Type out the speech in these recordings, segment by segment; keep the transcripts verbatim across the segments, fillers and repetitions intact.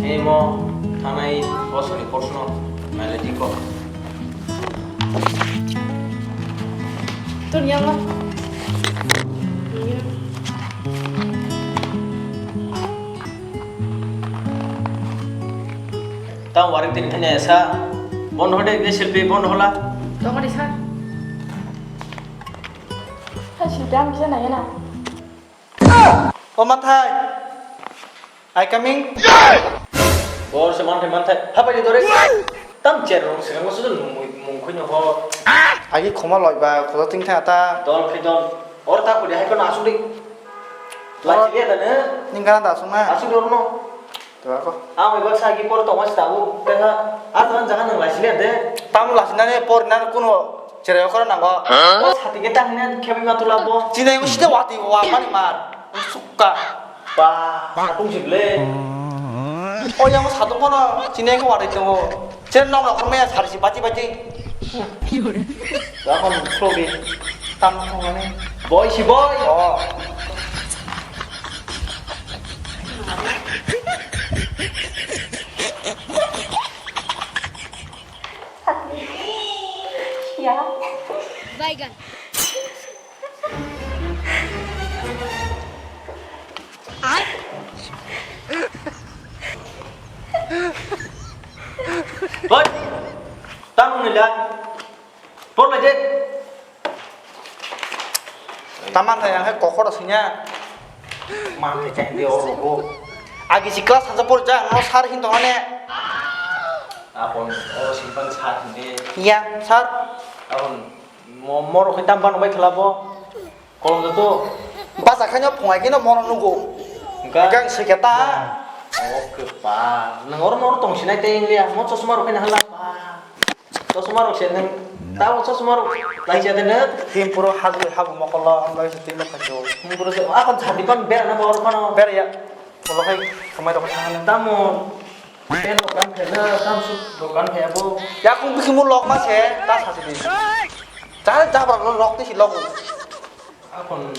Imo thanai bosoni porsono nailai di kok. Tun yang lah. Tang waring tini thani esa. Bon hode ke silpi bon hola. Tong di sa. Hai silpi ang bisa nanya na. O mathai. I coming. Bor se manthai manthai. Hapai di dore. Tam cher rong se mo su mung mung khui no ho. Agi khoma loi ba khodo ting tha ta. Dol khi dol. Or ta khudi hai ko na asuk di. Lachiliya da ne. Ning kana da asuk na. Asuk di or no. To ako. Ang bai baksa agi por tongma si tabuk. Tengha. Ar tong jaga nang lachiliya de. Tam lachinani por nani kuno. Cherai okora nango. O sati ke tang ne khebai ma tula bo. Chinai ko sida wati wa mani mar. Sukka. Ba, satung si ble. O yang satung kono chinai ko wati tongo. Chen nok nok me sar si bati bati. Wa kon flobi. Tam thong ne. Boy si boy. Oh. Ya. Baigan. Hoi. Tamo nila. Por la je. Taman thai ang hai kokoro sinya. Mang thai chai de oro ko. Agi si class hansa por ja no sar hin tongane. Apon oro simpan sar hin de. Iya, sar. Apon mo moro khitam ban bai khlabo. Kolom da to. Basa khaino phungai kino moro nugo. Engka? Engka ang sui khe ta. Oke pa. Nang oro no oro tong sinai tei india. Mo chosma rok khaina hala pa. Chosma rok se nang. Tabo chosma rok lai cha de na. Him puro habu habu mokolo ang bai se tinno khajo. Him puro se akon chadi kon bera na bor kono. Bera ya. Bolo khai kamai rok thang na. Tamo. Pen dokan khe na tam su dokan khe abo. Ya kung bikhi mu lok ma se ta sa se. Cha jabra lok ti si lok. Akon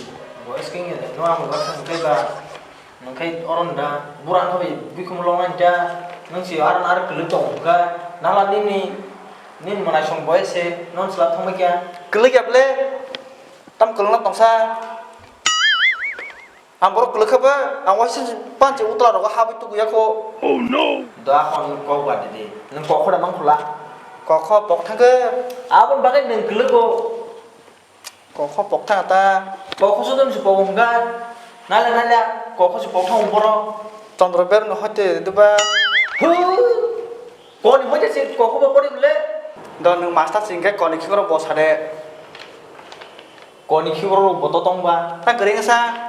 boys keng ya no ang ba sang kai ba. Nang kai oron da buran khabi bikhi mu lok ma ja. Nang si aron ar kelu tong ga. Nala nini nin manai song boys se non slap thong kya. Kelu kya ble. Tam kelu na tong sa. Ang borok kwlwkha ba, ang waisa panchi utla rogo habwi tukuya kho. Oh no! Da kon kok ba didi. Nang kok khoda mang khula. Kok kho pok thangkhe. Abon bagwi nang kwlwgo. Kok kho pok thang ta. Kok kho sodom si pok hwnga. Nala nala kok kho si pok thang borok. Chandra ber no hote duba. Hu! Koni hote si kok kho ba pori bole. Da nang master singke koni khikoro bosade. Koni khiborok rok bo to tong ba. Ta kwrwi wngsa.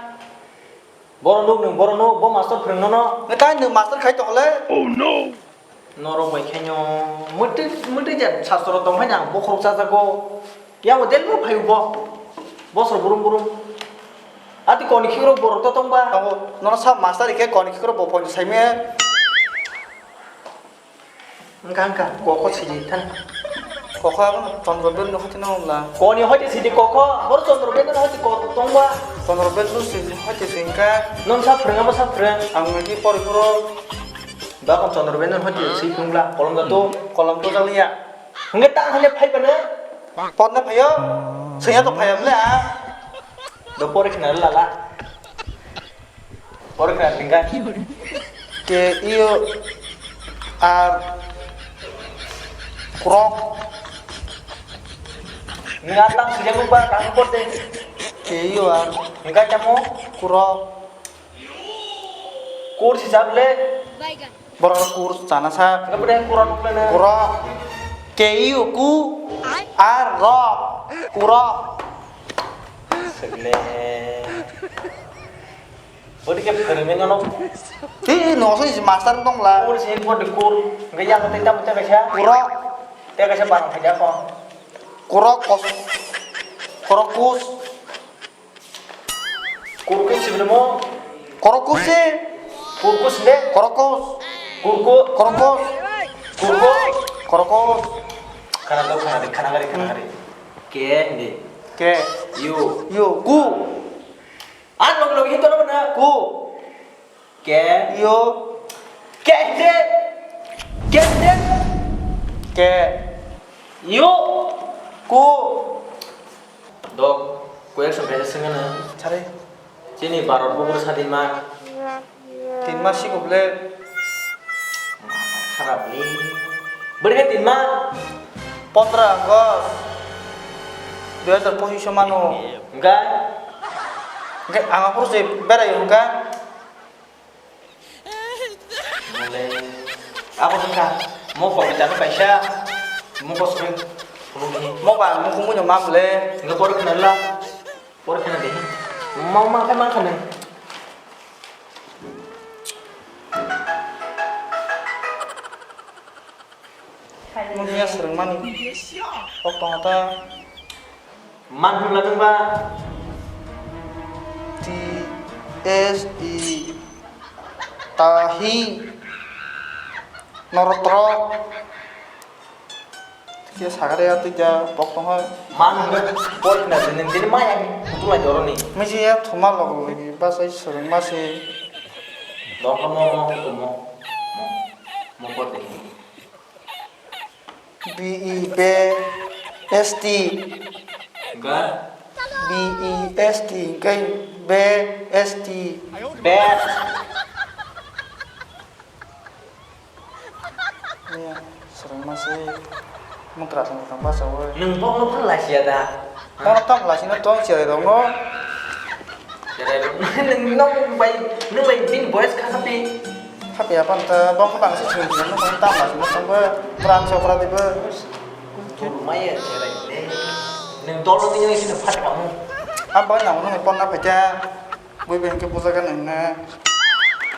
Boro nuk nung, boro nuk, bo master phwrwng nono. Nge ta nung master khai tong le. Oh no. Norok bai khaino mwtwi mwtwi je sastro tong hai na bokhorok chajago. Yango del bo phayu bo. Bosor burum burum. Ati koni khiborok borok to tong ba. Abo nono sa master ikhe koni khiborok bo phone sai me. Wngkha, wngkha, kok kho sidi thang. Kok kho abono Chandra Bel no hati no wngla. Koni hoite sidi kok kho, bor Chandra Bel no hati kok tongba. Chandra Bel no sidi hoite singka. Non sa phrwng abo sa phrwng. Ang nagi pori poro. Ba kon Chandra Bel no hati si phungla, kolom da to. Kolom to jaliya. Hingke ta hale phai bana. Pot na phayo. Seiya to phayam le a. Do pori khna lala. Pori khna tingka. K U R. Kurok. Nang atang sujak lupa kang porte. K U R. Nang kacamu. Kurok. Kur sisap le. Borok kurs chana sak. Nang bede kurok nukle na. Kurok. K U K U R rok. Kurok. Segle. Bodi ke pherengni nono. Hi, no, so is master tong la. Kur si bodi kur. Gaya ko tenta mute kaisa. Kurok. Te kaisa parang khaja ko. Kurok kos. Kurok kus. Kurkus si bini mo? Korokus si. Kurkus de? Korokus. Kurku. Korokus. Kurku. Korokus. Khana do khana de khana gari khana gari. Ke de. Ke. Yu. Yu. Ku. An log log hito na. Ku. Ke. Yu. K H K K K K. Yo. Ko. Dok, ko ekso kaisa swngano. Sare. Chini Bharat bukur sadima. Tin mas sikop le. Kharap le. Bwrwi khe tin mas. Pondro August dui hazar pochis o mano. Hwnkhe? Hwnkhe ang aphuru se berai hwnkha. Mole. Abo hwnkha. Mo kobita no kaisa. Mo kosoi. Mo ba mo kumui no mam le. Hwnkhe pore khna la. Pore khna de. Ma, ma, ma, ma, ma. Nung ya swrwngmani. Kok tong ta. Man hwnla nung ba. T S E. Tahi. Norotro. Khe sagare ya twi ja pok tong hai. Man hwnla pore khna de, nung tini ma yang. Tulai doroni. Misi ya thoma logo lagi. Bas ai swrwngma se. Dongkha mo, mo, mo, mo. Mo, mo, mo, mo, mo. B E B S T. Ga? B E S T, hwnkhe B S T. Best. Iya, swrwngma se. Mukra thang thang bachawi. Nung bokno phano laisiya da? Bono tam laisina tong cherai rokno. Cherai rok. Nung, nung bai, nung bai bini boyes kha khapi. Khapi apa nta bokno bangsi chwng chwng nung bai tam laisina tong ba. Bran chokra diba. Maya cherai le. Nung dolo tini sini phat kamu. Apa nang nung ponna phaikha. Bui bai hwnkhe bujagan nung na.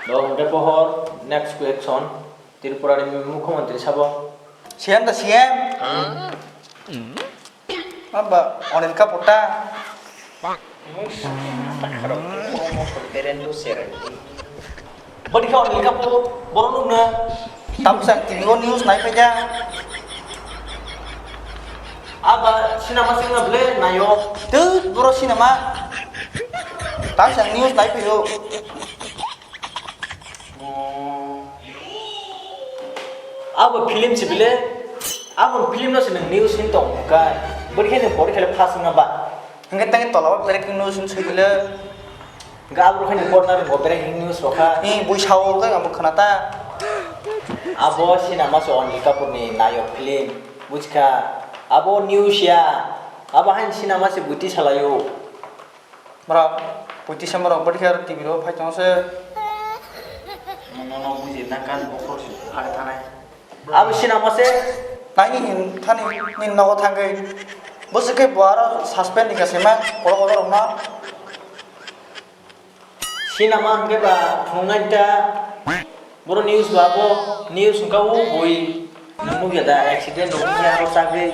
Do hwnkhe pohor next question. Tripura ni mukhyamantri sabo? C M da C M. Aba Anil Kapoor ta. Bodi kha Anil Kapoor, borok nukna. Tamsa T V o news nai phaikha. Aba cinema singna ble nayo. Tut boro cinema. Tamsa news nai phaio. Abo film si bile, abo film no se nung news hin tong kai. Bori khe nung bori khe le phas wngna ba. Hingke tang tola o breaking news hin sui bile. Hingke abo khe nung bori na rung breaking news rokha. Ni bui sao khe abo khna ta. Abo cinema se Anil Kapoor ni nayok film. Bujkha. Abo news ya. Abo hain cinema se buti salayo. Borok, politician borok bwdikhe aro T V ro phai tongo se. Nono buji na kan bokhor su phai thanai. Abo sina mo se. Nai ni hin thani ni nogo thangwi. Bwswk khe bo aro suspend ni kasima, kolok kolok rokno. Sina ma hwnkhe ba phunuknai ta. Boro news ba bo news wngkha o bui. Nung nukya da accident rok wngkhe aro chagwi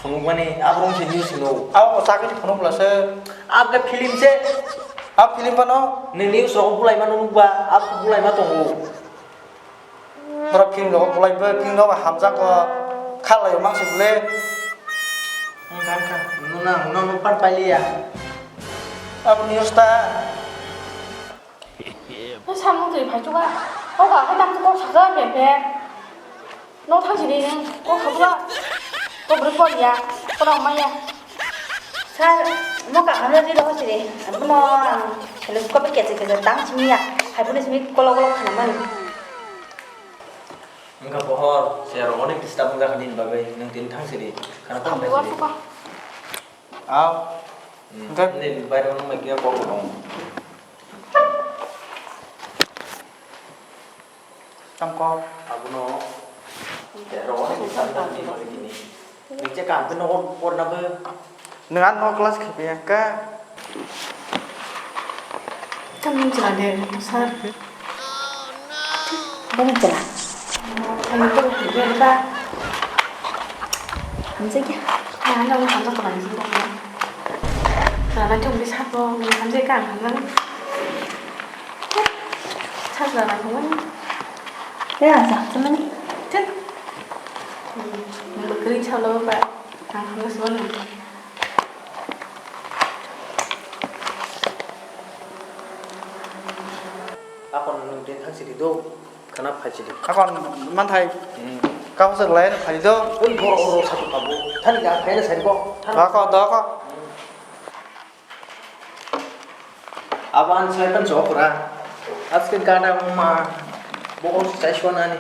phunukmani abo wngkhe news hinwi. Abo chagwi phunuk bwlasa. Abo khe film se. Abo film phano. Nung news rok bulaima nukba abo bulaima tongo. Boro film rok bulaiba film rok hamjak o khalai mangsi bole. Wngkha wngkha nuna nuna nukpan pailiya. Abo news ta. Nw samung twi phai chuka. Kok kha khe tamo kok sakha beng beng. Nw thang sini nw kok kha bula. Kok bwrwi kok ya. Kono maya. Sir, mo kaham na di doho sini. Abono ang selescope kecil kecil tang sini ya. Hai puni sini kolo kolo khana mani. Wngkha pohor, se aro onek disturb wngkha nini bagwi. Nwng tini thang sini. Khana tang sini. Aw. Hmm. Hwnkhe? Nini bairok nung bai khe kok rw tongo. Tamo kok? Abono. Tero. Nung je kaham khe nogo porna bo. Nwng ano class khe phi ya kha. Tamo chwla de, sir. Bini chwla. Ani to bini ba. Hamjai kya? Ani ang hamjak ko bani sini. Chwla nai thung bini sabo, hamjai kya ang hamjak. Sa chwla nai thung bini. Ya, sa chwla nai. Thik. Nang bo kering chalo ba. Ang hamjak sabo nang. Akon nung tin thang sidi do. Kana phaisidi. Akon manthai. Hmm. Kau se lai na phai do. Oi, boro, boro, satu kabu. Thani ga, khaina sari bo. Thani. Doko, doko. Abo ang selai pan chok ra. Aske gada ma. Bo ko sai shona ni.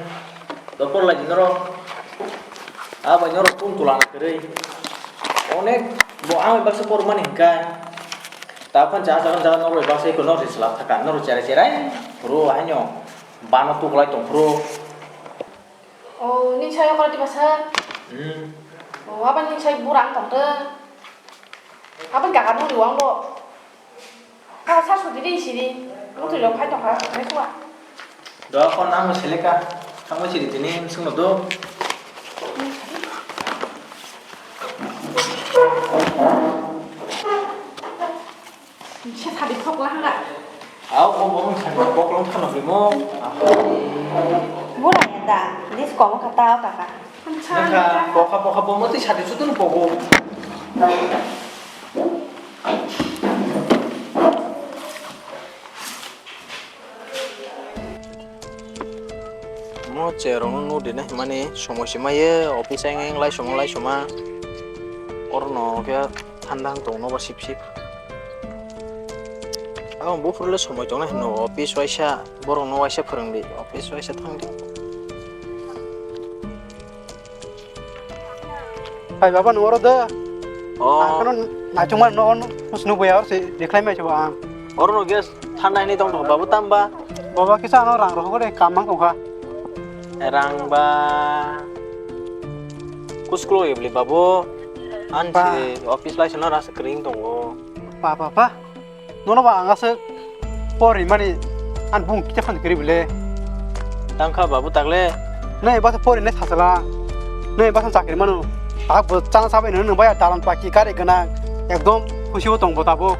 Dopor lagi noro. Abo noro pun tulang kerei. Onek bo ang baksa por mani hingkai. Tapan cha cha cha noro baksa ko noro selap thaka noro cherai cherai. Ro hanyo. Bano tuklai tongphuru. O, ning sai okra tiba sa? Hmm. O, aba ning sai burang tongte. Aba gaga nung liwang bo. Aba sa sudi ri sidi. Mutu lo khai tongkha, khai suwa. Do kon nang seleka. Thangma sidi tini sungno do. Sadi thok la hanga. Au, bo bo sadi thok long thano bimo. Bura ya da, dis kong kata kaka. Nangka, poka poka bo mati sadi sutun pogo. Mo cherong no nudi na himani somoi se maye office ang ang lai soma lai soma. Oro no khe thanda wng tong nogo sip sip. Ang buphuru le somoi tong na hino office waisa borok no waisa phwrwng di office waisa thang di. Hai baba, nung oro de. Oh. Ang kono naichongma no, no, nung sunu boya oro se dekhlai mai se ang. Oro no gas thanda ni tong babu tamba. Baba kisa ano rang rohok de kam mang tongkha. Rang ba. Kuskulo ibli babu. An ba. Se office lai se no rasa kring tongo. Ba, ba, ba. Nono ba ang aswk pori mani ani bung kisa phano kwrwi bwle. Tangkha babu tagle. Nai basa pori nai sasala. Nai basa chakri mano. Tak bo chana sabai nang nang baya dalan paki kare gana. Ekdom khusi bo tong bo tabo.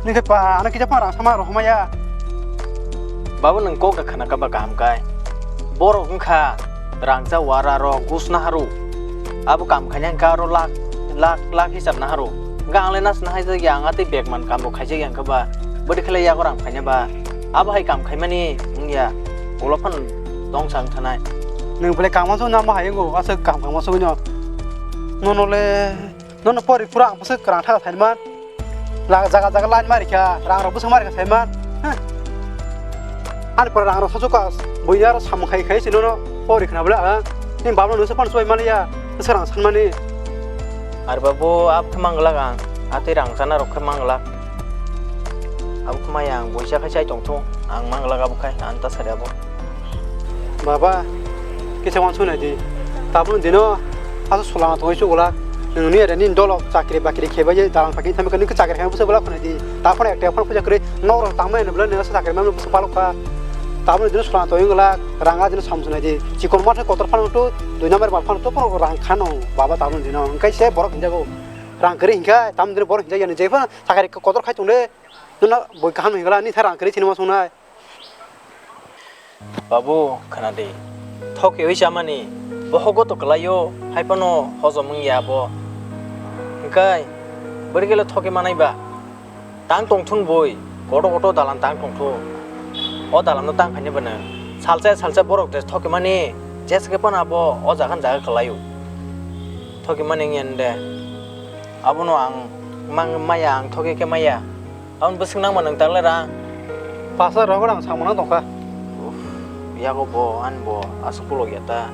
Nang khe pa ano kisa phano rang sama rohoma ya. Babu nang kok da khana kaba kaham kai. Borok wngkha. Rangcha wara rok gusna haru. Abo kam khaina hwnkha aro lak, lak, lak hisab na haru. Hwnkha ang le nasna hai jagya ang atwi bag man kam bo khaijak ya hwnkha ba. Bwdwi khlai yago rang khaina ba. Abo hai kam khaimani wngya. Ulo phano tong sang thanai. Nwng bwlai kam wansuk namo hai wngo, aswk kam, kam wansuk no. Nono le Nono pori pura ang bwswk kwrang thaga thani man. La jaga jaga line mari kha, rang rok bwswk mari kha sai man. Heh. Ani pura rang rok sachuk ka, buini aro samung khai khai si nono pori khna bwle ang. Ni baba no nungsa pan subai maliya, bwswk rang san mani. Ari babu abo khe manglak ang, atwi rang chana rok khe manglak. Abo khe maya ang buisa khai chai tong thung, ang manglak abo khai, ang ta sari abo. Baba, kisa wansuk nai di. Tabuk dino asa sulanga tongwi chukula. Nwng nini ere nini dolo chakri bakri khebai je dalan pakhe thamwi khe nini chakri khe bwsa bwla khwnai di. Ta phone ekta phone puja kwrwi nok rok tangmani bwla nini asa chakri mano bwsa palok kha. Tabuk dino sulanga tongwi wngla rang a dino samsung nai di. Chikon ma thai kotor phano tu dui number mal phano tu phano rang khano baba tabuk dino. Hwnkhe se borok hinjago. Rang kwrwi hinkhe tabuk dino borok hinjak yani jai phano chakri kotor khai tongde. Nono bui kaham hingla ni tha rang kwrwi sinima songnai. Babu, khna di. Thokewi chamani, bohogo to kwlaio, hai phano hojom wngya abo. Hwnkhe, bwrwi khe le thoke manai ba? Tang tongthun bui, koto koto dalan tang tongthun. O dalanno tang khaini bwno. Salsa salsa borok de thoke mani, jesa khe phano abo o jaga ni jaga kwlaio. Thoke mani wngya de. Abono ang mang maya, ang thoke khe maya. Aboni bwswk nangma nwng tangle rang? Pasa rogo ang samung nang tongkha. Uff, yago bo, ani bo, aswk kolok ya ta.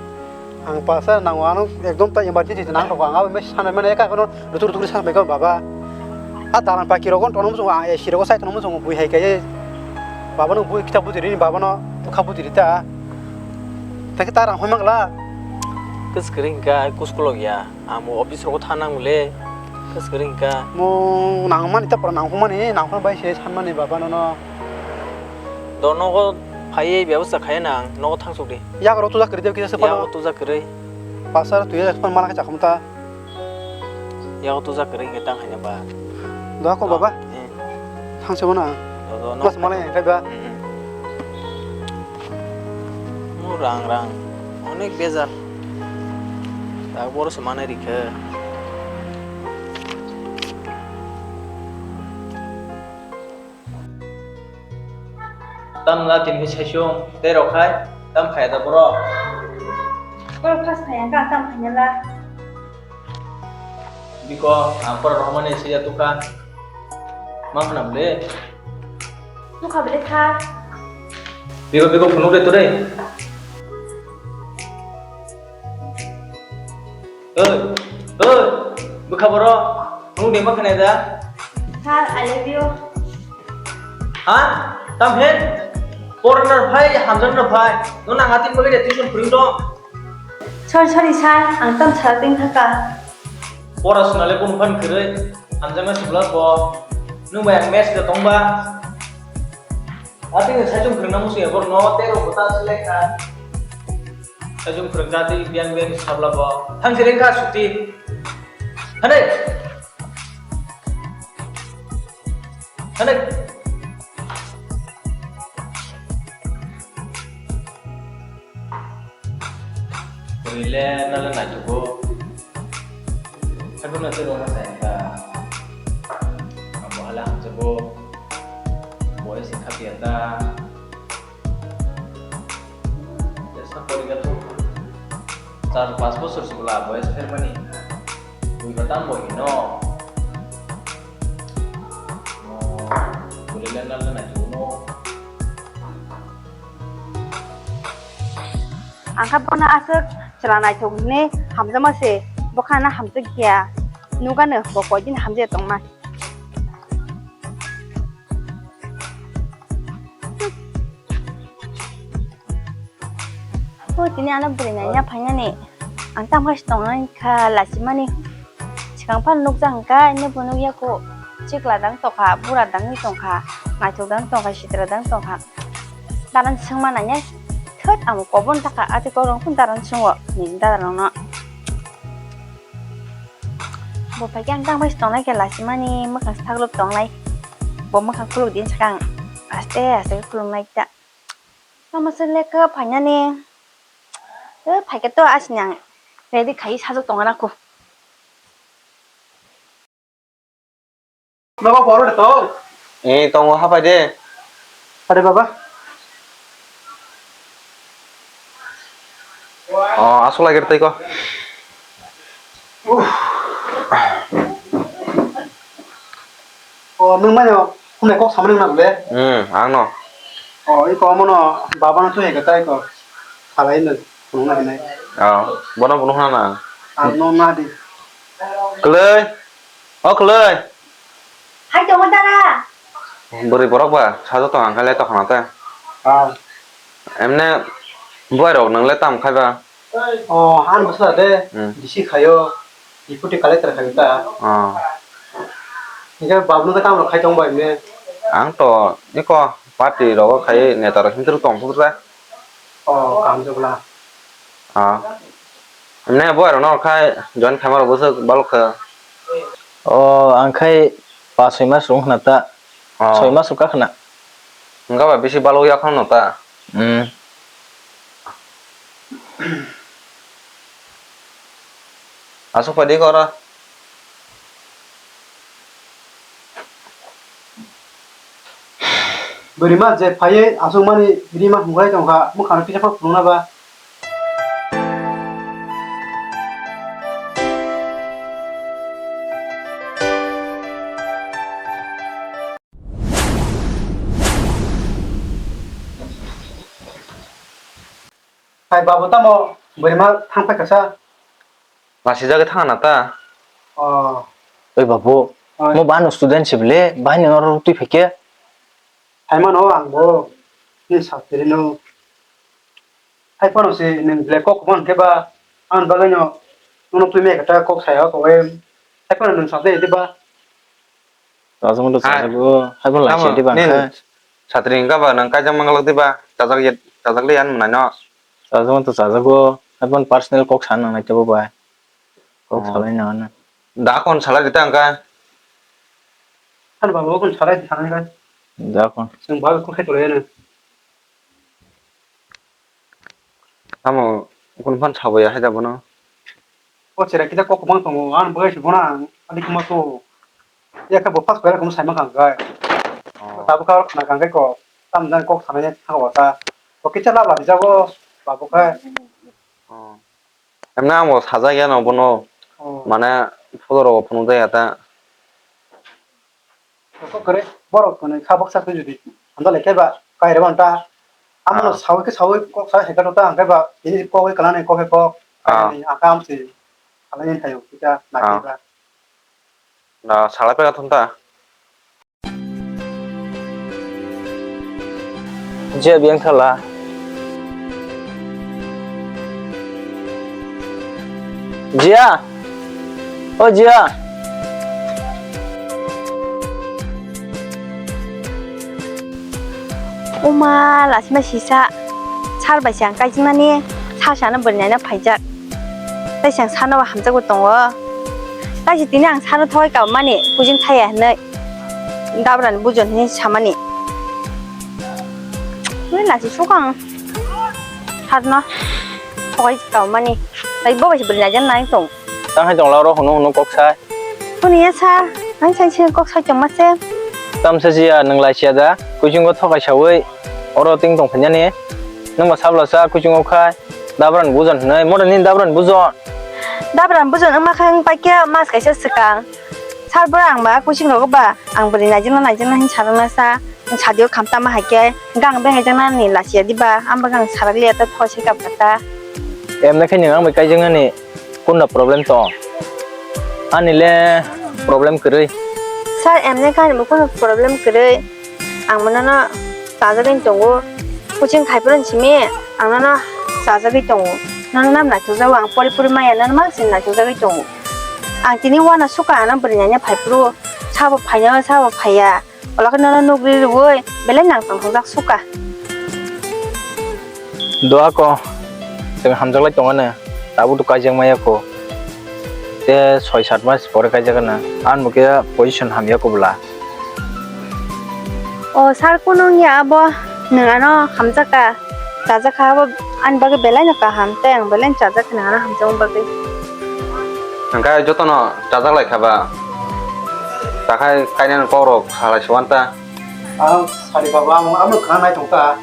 Ang pasa nango, ano ekdom ta emergency nang tongkha. Ang abo mesa sanai mane eka kono rutur rutur sanai kha baba. A dalan paki rogo tono muchungo, ang A C rogo sai tono muchungo, bui hai khe. Baba no bui kitab buji rini, baba no bukha buji rita. Thangkhe ta rang hoi mangla. Kwswk ring kha, kus kolok ya. Amo office rogo thanang le, kwswk ring kha. Mo nangmani ta pura nangkukmani, nangkukmani bai se sanmani baba nono. Do nogo phaiwi bebostha khaiya nang, nogo thangsuk di. Yago rok tuja kwrwi de kisa se phano. Yago tuja kwrwi. Pasar tuya phano mana khe chakhum ta. Yago tuja kwrwi khe tang haina ba. Do ko baba. Eh. Thangse mano ang. Mas malai ang kaiba. Mo rang rang onek bejal. Tak boro se manai rikha. Tam la tini saisung tei rok khai tam khai da borok. Borok khas phai ang ka tam phai la. Biko ang pora rohmani sija tukha. Ma khna bole. Tukha bole kha. Biko biko phunuk de tore. Oi, oi, bwkha borok, nung de ma khanai da? Sir, I love you. Ha? Tam he? Porna phai, hamjakna phai. Nung nang atin bagwi de tuition phwrwng dong. Sorry, sorry, sir, ang tam sara twing thaka. Pora swnale bun phan kwrwi, hamjakna sibla bo. Nung bai ang match da tongba. Atin sajung phwrwngna musu ya borno, tero kota selekha. Sajung phwrwngkha tei biyang biyang sabla bo. Thang se rengkha suti. Hanai. Hanai. Rile nala naitugo. Sakuna tero ma saita. Abo hala hamjago. Boy sikha piyata. Jesa porikha tu char pas bosor sibla boyes phermani. Bui batam bo hino. No, buli lena lena juno. Angkha bono aswk chwla naithok hwnwi hamjakma se, bwkhano hamjak ya. Nukano bo koidin hamjak tongma. O tini ano bwrwi naina phainani ang tamo se tongnai kha lachimani. Swkang phano nukjak hwnkha, ino bo nukya kho. Chikla dang tongkha, bura dangwi tongkha, naithok dang tongkha, sitra dang tongkha. Daran swngma nanya, thwt amo kobon takha, ati korong phun daran swngo, nini dadan rokno. Bo phaikhe ang tamo se tongnai khe lachimani, mwkhang saklop tongnai. Bo mwkhang khuluk din swkang, aste aste khuluknai ta. Tamo se lekha phainani. Eh, phaikhe to asini ang ready khai sajak tongna kho. Nogo boro de to. Eh, tongo hapai de. Are baba. Oh, aswk lagir tei ko. O, nwng mano phunai kok samani wngna bole? Hmm, ang no. O, i kok mano baba no twi hai khe tai kok. Salai no phunukna hinai. O, bono phunukna na. Ang no na di. Kwlwi. O kwlwi. Hai tongo dara. Bwrwi borok ba sajak tong ang khe le tokona ta. Ah. Emne buai rok nwng le tam khai ba. O, han bwsla de, Hmm. D C khayo, deputy collector khayo ta. Oh. Hingke babno khe tamo khai tong bai ne? Ang to eko party rogo khai neta rok hintor tong phuru ta. O, kaham jogla. Ah. Ne bo aro no khai join khaima rok bwswk balok kha. O, ang khai pas soi mas rung khna ta. Oh. Soi mas rok ka khna. Wngkha ba bisi balok ya khna no ta. Hmm. Aswk phaidi kora. Bwrwi ma je phaiwi aswk mani rima hwnkhai tongkha, mwkhang no kisa phano phunukna ba. Hai babu, tamo bwrwi ma thang phai kasa? Masijagwi thang na ta? Oh. Oi babu, oi. Mo bano student si bile, bahai ni oro twi phai khe? Hai mano ang bo, ni satri no. Hai phano si nwng bile kok man khe ba, ang bagwi no, nono twi me kata kok sai ha kok em. Hai phano nwng satri di ba. Chajak mano. Hai. Chajak o, hai phano lai tamo se di bang nini kha. Satri hwnka ba nwng kaijak manglak di ba, chajak ya, chajak li yan mwnai no. Chajak mano chajak o, hai phano personal kok sa nang nai tebo bai. Kok salai nang ano. Da kon salai di ta hwnka. Ano baba kon salai di sanai kai. Da kon. Nwng baba kon khai tolai ano. Tamo, ukun phan sabo ya hai da bono. O chera kita kok kwbang tongo, ang bagwi se bono ang ani kuma to. Ya khe bo first kwrak kwbang saima kang kai. Oh. Tabuk ka khna kang kai ko. Tamjani kok sanai thangwa ta. Bo kisa laba hijago, babu khe. Oh. Emna ang bo sajak ya no bono. Oh. Mane photo rok phunuk jaya ta. Kok kore borok kone kha baksa khe jodi. Anda le khe ba kai re ban ta. Amo no Ah. sawi khe sawi kok sa heka ta ang khe ba. Ini kok kala ne kok he kok. Ah. Ani akam si. Kala ni thayo kita na Ah. khe ba. Na salai pega thum ta. Jia biyang thala. Jia. O Jia. Uma lasima sisa. Sar bai se ang kaijimani. Sar sana bwrwi naina phaijak. Tai se ang sarno hamjakbo tongo. Tai se tini ang sarno thogwi kabamani. Kuching thaya hinwi. Dabrani bujon hinwi samani. Ui, lachi sukang. Harno. Thogwi kabamani. Tai bo bai se bwrwi naijak nai tong. Tang hai tongla oro hunu hunu kok sai. Huni ya sa. Nang sai se kok sai tongma se. Tamsa jiya nang lai siya da. Kuchingo thokai sawi. Oro ting tong phanyani. Nang ba sabla sa kuchingo khai. Dabrani bujon hinwi. Mora nini dabrani bujon. Dabrani bujon wngma khe wng paikhe mas kaisa swkang. Sar bwrang ba kuching rogo ba ang bwrwi naijwkna naijwkna hin sarwkna sa. Sadio khamtama hai khe gang bai haijaknani lachiya diba, ang bagwi ang sarak liya ta thoi se kap kata. Emne khe nwng ang bai kaijaknani kunno problem tong? Ani le problem kwrwi. Sir, emne khe ani bo kunno problem kwrwi. Ang bo nono chajagwi tongo. Coaching khai phuru simi ang nono chajagwi tongo. Nono nam naithokjago, ang pori pori maya nono ma sini naithokjagwi tongo. Ang tini uana suka ano bwrwi naina phai phuru sabo phaino sabo phaiya. Ola khe nono nugri rwui belai nang tongthokjak suka. Doa ko, chwng hamjaklai tongano, tabuk to kaijak maya ko. Te soi sat mas pore kaijak ano, ang bo khe position hamya ko bwla. O sir, kunu wngya abo, nwng ano hamjakha. Chajakha abo ani bagwi belai no kaham, tei ang belai no chajak hinwi ano hamjakma bagwi. Hwnkhe jotono chajak lai kha ba? Takhai kainani kokrok salai se uan ta. Ah, sari baba, amo, amo khna nai tong ta.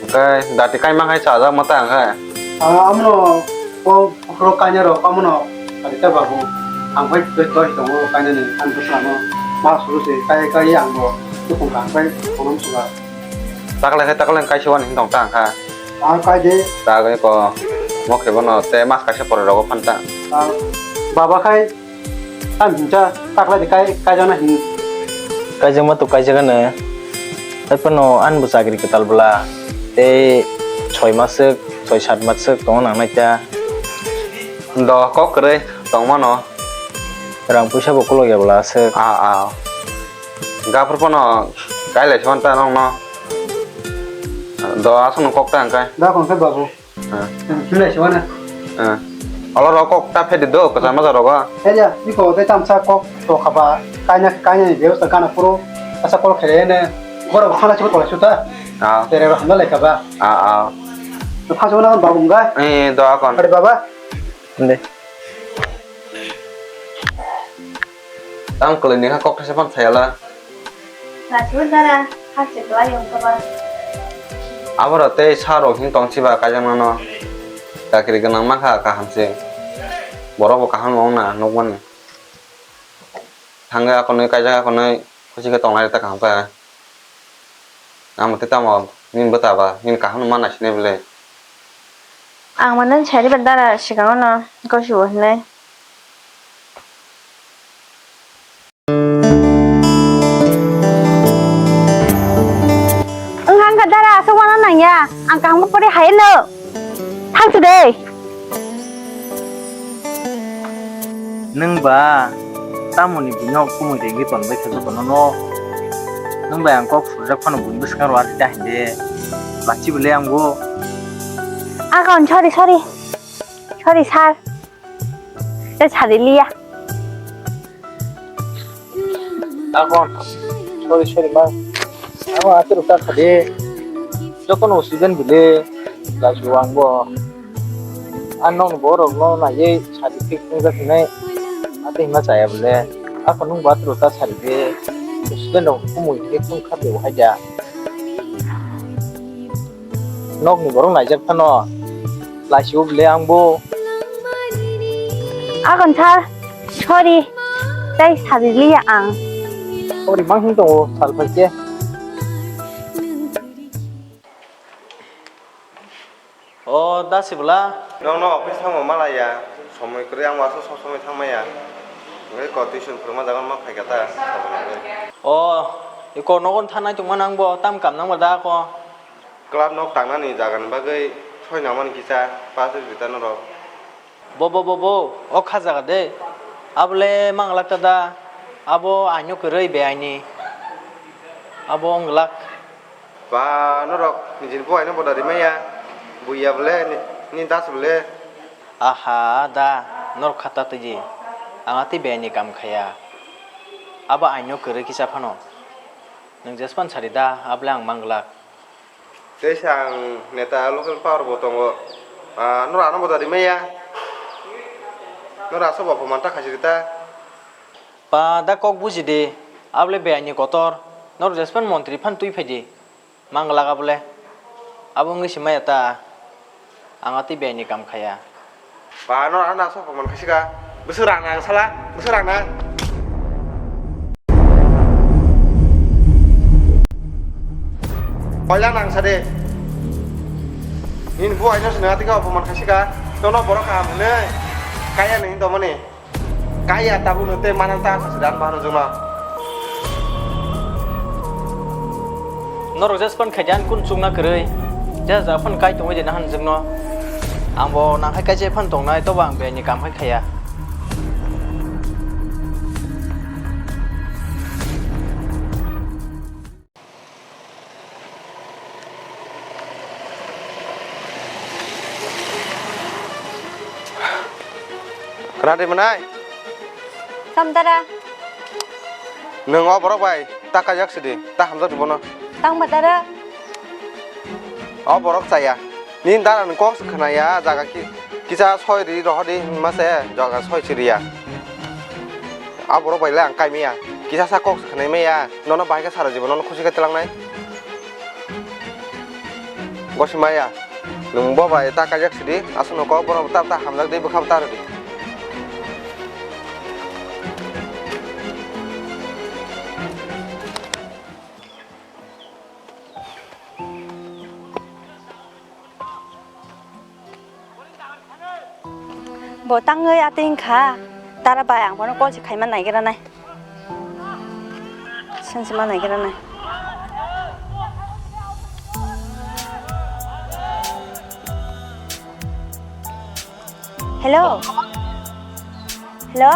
Hwnkhe dati kaima khai chajak ma ta hwnkhe? Ah, amono o Oro kainwi rok omono sari ta babu, ang bai twi twi tongo kainani ani bwsano ma suru se kai kai ang bo tupung kha bai konom suga. Takle khai takle kaisa wani tong ta kha. Ah, kai de. Ta gai ko mo khe bono te mas kaisa pore rogo phan ta. Ah, baba khai ang hincha takle de kai kai jana hin. Kai jama to kai jaga na. Tei phano ani bo chakri kwtal bwla tei soi maswk soi sat maswk tongo nang nai ta. Do kok kwrwi tongmano. Rang puisa bo kolok ya bwla aswk. Ah, ah. Gaphur phano kailai se manta nongno. Do aswk no kok ta hwnkhe. Da kon khe babu. Ah. Hinlai se mano. Ah. Olo rok kok ta phedi do kwcham majak rogo. He ya, biko tei tamsa kok to khaba kaina kaina ni bebostha gana phuru asa kol khere ne. Borok khana chukor kolai suta. Ah. Tere rok hamla lai khaba. Ah, ah. To phasu na babu wngkha. Eh, do akon. Are baba. Ande. Tang kwlwini kha kok thaisa phano thayala. Naisingwi dara, hakhe kwlai wngkha ba. Aboro tei sa rok hin tong chiba kaijaknano. Chakri gwnang mankha kaham se. Borok bo kaham wngna nukmani. Thangwi akonwi kaijak akonwi khusi khe tonglai ta kaham khe. Amo tei tamo nini bwta ba nini kaham no ma naisinai bwle. Ang mano sari ba dara swkango no gosibo hinwi. Wngkha wngkha dara aswk uana nangya ang kaham khe pore hai no. Thangsu de. Nwng ba tamoni buino kumui rengwi tonbai khe jotono no. Nwng bai ang kok surjak phano buini bwskango aro ta hinde. Bachi bwle ang bo. Akon, sorry, sorry. Sorry, sir. Te sadi liya. Akon, sorry, sorry, ma. Amo ate rok ta khade. Jotono student bile, laju ang bo. Ang nong borok no naiye sadi thik thung jak hinai. Ate hima chaya bile. Akon nung ba ate rok ta sadi de. Student rok kumui thik thung kha de hai ja. Nokni borok naijak phano laisio bwle ang bo. Agon sir, sorry, tei sajiliya ang. Sorry mang hin tongo sal phaikhe. O da sibla. Nokno office thango malaya, somoi kwrwi ang waso sob somoi thangmaya. Hwnkhe ko tuition phwrwngma jaga ma phaikha ta. O, iko nogon thanai tongma nang bo, tam kam nang bo da ko. Club nok tangnani jagani bagwi soi nangmani kisa pass rwdi ta norok. Bo, bo, bo, bo, o kha jaga de. Abole manglak ta da. Abo aino kwrwi be aini. Abo wng glak. Ba, norok nijini bo aino boda rimaya. Buya bole, ni, ni das bole. Aha, da, norok kha ta twi di. Ang atwi be aini kam khaya. Abo aino kwrwi kisa phano. Nwng jespan sari da, abole ang manglak. Tei sa ang neta local power bo tongo. Ah, nora ano boda rimaya. Nora aso bo aphuman ta khaisiri ta. Pa da kok buji di. Abole be aini kotor. Nor jespan montri phan twi phai di. Manglak abole. Abo wngwi si maya ta. Ang atwi be aini kam khaya. Ba, no, ano aswk aphuman khaisika. Bwswk rang nang sala, bwswk rang nang. Koila nang sade. Nini bu aino swnam atika aphuman khaisika. Nono borok kaham hinwi. Kaya nini tomani. Kaya tabukno tei manang ta aswk dan bahano juma. Norok jespan khaidi ani kun chukna kwrwi, jesa ja phan kai tongwi de nahan jwkno. Ang bo nang hai kaisa phan tongnai, tobo ang bini kam hai khaya. Khna de mwnai? Tam dara. Nwng o borok bai ta kaijak sidi, ta hamjak di bono. Tang ba dara. O borok chaya. Nini dara ni kok se khna ya, jaga ki, kisa soi ri rohor di hinma se, jaga soi si ri ya. A borok bai le ang kai maya. Kisa sa kok se khna maya. Nono bahai khe sara jibo nono khusi khe twlang nai. Gosi maya. Nwng bo bai ta kaijak sidi, aswk no kok bono ta ta hamjak di bwkha ta rwdi. Bo tangwi atwi wngkha, dara bai ang bono call se khaima naigra nai. Sensima naigra nai. Hello. Hello.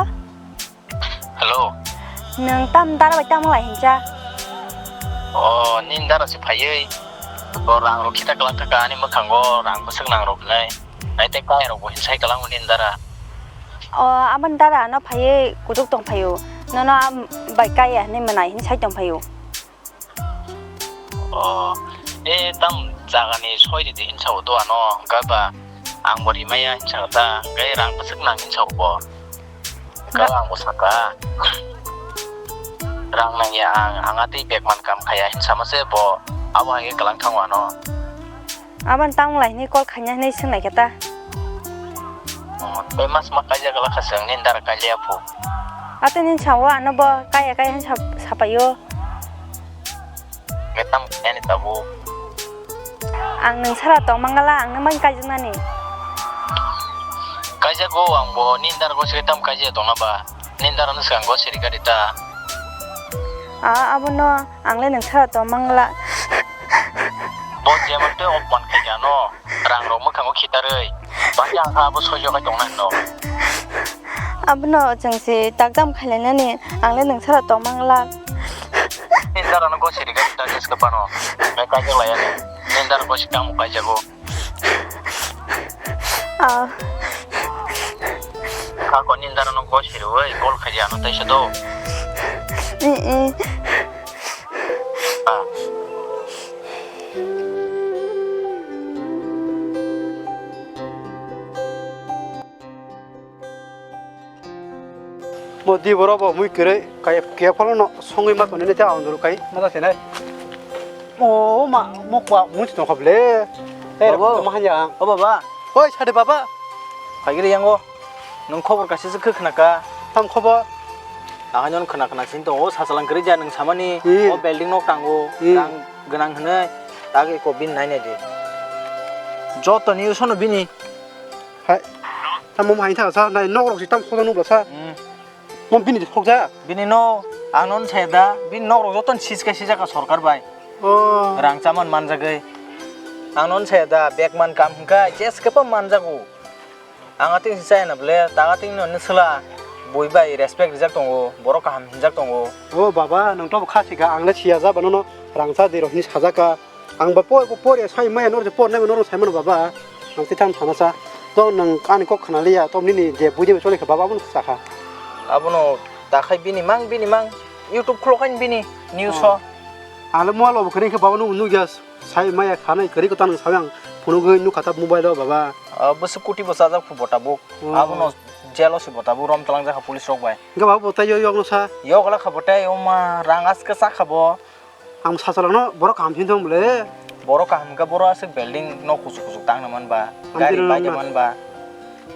Hello. Nwng tam dara bai tamo lai hincha? O, nini dara se phaiwi. Bo rang rok khita kwlak kha ani mwkhango rang bwswk nang rok nai. Nai tei kaya rok bo hinsai kwlangma nini dara. O, aboni dara ano phaiwi kuchuk tong phaio. Nono am bai kaya hinwi mwnai hinsai tong phaio. O, e tam jagani soi ridi hinsa o to ano, hwnkhe ba ang bo rimaya hinsa ta, hwnkhe rang bwswk nang hinsa o bo. Hwnkhe ang bo saka, rang nangya ang, ang atwi bag man kam khaya hinsa ma se bo, abo hai khe kwlang thango ano. Aboni tamo lai hinwi call khaina hinwi swng lai khe ta. O, tei mas ma kaijak la kha chwng nini dara kailiya phu. Atwi nini sao ano bo kaya kaya hinwi sap-, sapaio. Hwnkhe tamo khaiyani tabuk? Ang nwng sara tong mangala, ang nwng bai kaijaknani. Kaijago ang bo, nini dara gosi khe tamo kaijak tongna ba? Nini dara no swkang gosi rika rita. A, abono ang le nwng sara tong mangala. Bo jeman tei opman khaikha no, rang rok mwkhango khitarwi. Bangkhe ang kha abo soijo khai tongnai no. Abono chwng se takdam khailainani, ang le nwng sara tongmang lak. Nini dara no gosi rikha ta jeska phano. Nai kaijak laiya ni. Nini dara gosi tamo kaijago. Ah. Kha ko nini dara no gosi riwi call khaidi ano taisa do. Eh, eh. Ah. Bo di borok bo mui kwrwi kai khe phano no songwi ma tonwi nai tei ang duru kai ma ta se nai. O ma mo kwa mui tong kha ble. Hey, Babo. Tamo hanya ang. O baba. Oi, sade baba. Phaigiri yango. Nung khobor kaisa se khna ka. Tam khobor. Ahai non khna khna sin tongo, sasalang kwrwi ja nung samani. Hmm. O building nok tango. Hmm. Rang gwnang hwnwi. Tagi ko bin nai nai di. Joto ni usono bini. Hai. Tamo hai tha sa nai nok rok si tam khoda nubla sa. Hmm. Mo bini de thokja? Bini no, ang non saya da, bini nok rok joto ni siska sijak ka sorkar bai. Oh. Rang chaman manjagwi. Ang non saya da, bag man kam hwnkha, jes khe pa manjago. Ang ating si chaya na ble, ta ating no ni sela, bui bai respect rijak tongo, borok kaham hinjak tongo. Oh baba, nang to kha sika, ang le siya ja bano no, rang cha di rok ni sajaka. Ang ba por, por ya sai maya nor je por nai nor sai mano baba. Ang ti tham sana sa. To nang ani kok khana liya, to nini je buji chole kha baba mun sa kha. Abono ta khai bini mang, bini mang YouTube khulok khai bini news ho. Ang le mo lo khani kha baba nu nu ya sai maya khana kari ko tan sa ang phunu goi nu khata mobile lo baba. Bo se kuti bo sajak phu bota bo. Oh. Abono jail o se bota bo rom talang jakha police rok bai. Ga baba bota yo yo no sa. Yo gala kha bota yo ma rang aska sa kha bo. Ang sasalano borok kaham sin thong bole. Borok kaham khe borok aswk building nok kuchuk kuchuk tangna man ba, gari bike man ba.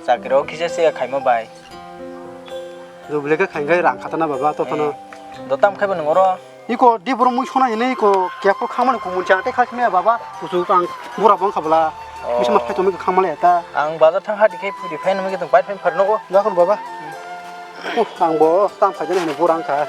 Chakri o kisa se khaima bai. Dubli khe khain khai rang khatana baba to phano. Do tam khai bo nung oro. Iko di borok mui sona hini iko kepro khamani kumun chang te kha khmya baba. Kuchuk ang bura bang khabla. Bisa ma khai to mi khamale ta. Ang bazar thang hadi khai puri phai nami khe tong pai phai phar nogo. Dakon baba. Ang bo tam khai jani hini burang kha.